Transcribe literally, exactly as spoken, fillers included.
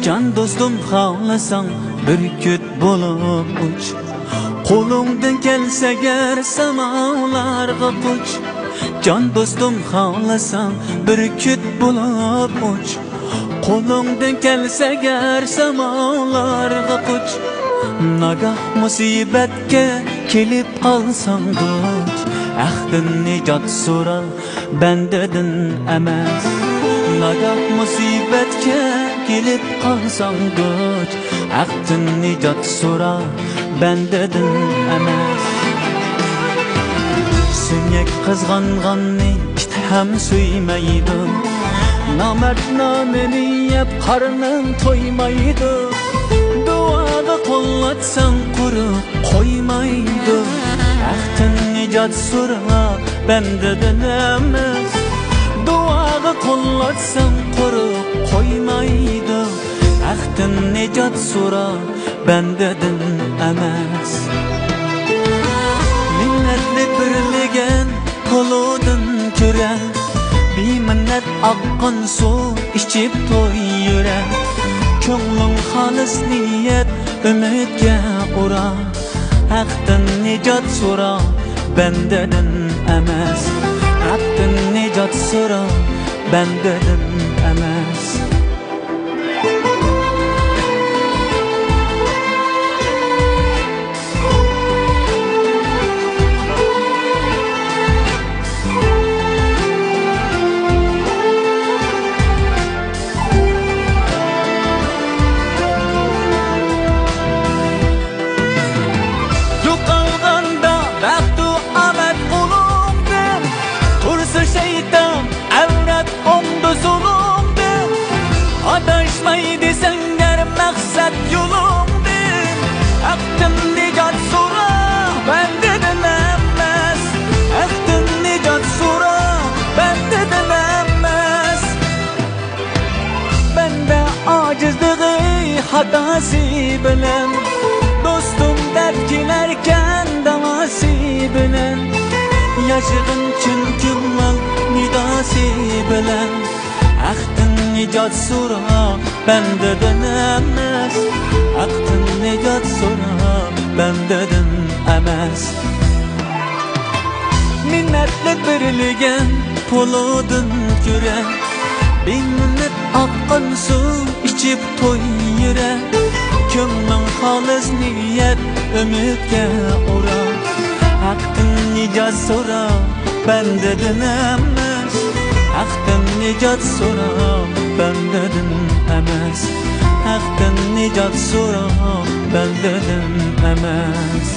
جان دوستۇم، خالىساڭ بۈركۈت بولۇپ ئۇچ. قولۇڭدىن كەلسە گەر سامالارغا قوچ. جان دوستۇم، خالىساڭ بۈركۈت بولۇپ ئۇچ. قولۇڭدىن كەلسە گەر سامالارغا قوچ. ناگاھ مۇسىبەتكە كېلىپ قالساڭ دۇچ، ھەقتىن نىجات سورا، بەندىدىن ئەمەس. ناگاھ مۇسىبەتكە كېلىپ قالساڭ دۇچ، ھەقتىن نىجات سورا، بەندىدىن ئەمەس. سۆڭەك قىزغانغاننى ئىت ھەم سۆيمەيدۇ. نامەرد نانىنى يەپ قارنىڭ تويمايدۇ. دۇئاغا قوللاتساڭ قۇرۇق قويمايدۇ. ھەقتىن نىجات سورا، بەندىدىن ئەمەس. دۇئاغا قوللاتساڭ قۇرۇق قويمايدۇ. ھەقتىن نىجات سورا، بەندىدىن ئەمەس. مىننەتنى بىرلىگەن پولۇدىن كۆرە، بىمىننەت ئاققان سۇ ئىچىپ تويۇرە. كۆڭلۈڭ خالىس نىيەت ئۈمىدكە ئۇرا، ھەقتىن نىجات سورا، بەندىدىن ئەمەس. ھەقتىن نىجات سورا، بەندىدىن ئەمەس. يوقالغاندا بەختۇ ئامەت قولۇڭدىن، تۇرسا شەيتان ئەۋرەت ئوڭدا زۇلۇمدىن. ئاداشماي دېسەڭ گەر مەقسەت يولۇڭدىن، ھەقتىن نىجات سورا، بەندىدىن ئەمەس. ھەقتىن نىجات سورا، بەندىدىن ئەمەس. بەندە ئاجىزلىقى خاتاسى بىلەن، دوستۇم دەپ كېلەركەن داۋاسى بىلەن، ياشىغىن چۈنكى مال نىداسى بىلەن. ھەقتىن نىجات سورا، بەندىدىن ئەمەس. ھەقتىن نىجات سورا، بەندىدىن ئەمەس. مىننەتلىك بېرىلگەن پولۇدىن كۆرە، بىمىننەت ئاققان سۇ ئىچىپ تويۇرە. كۆڭلۈڭ خالىس نىيەت ئۈمىدكە ئۇرا. ھەقتىن نىجات سورا، بەندىدىن ئەمەس. ھەقتىن نىجات سورا، بەندىدىن ئەمەس. ھەقتىن نىجات سورا، بەندىدىن ئەمەس.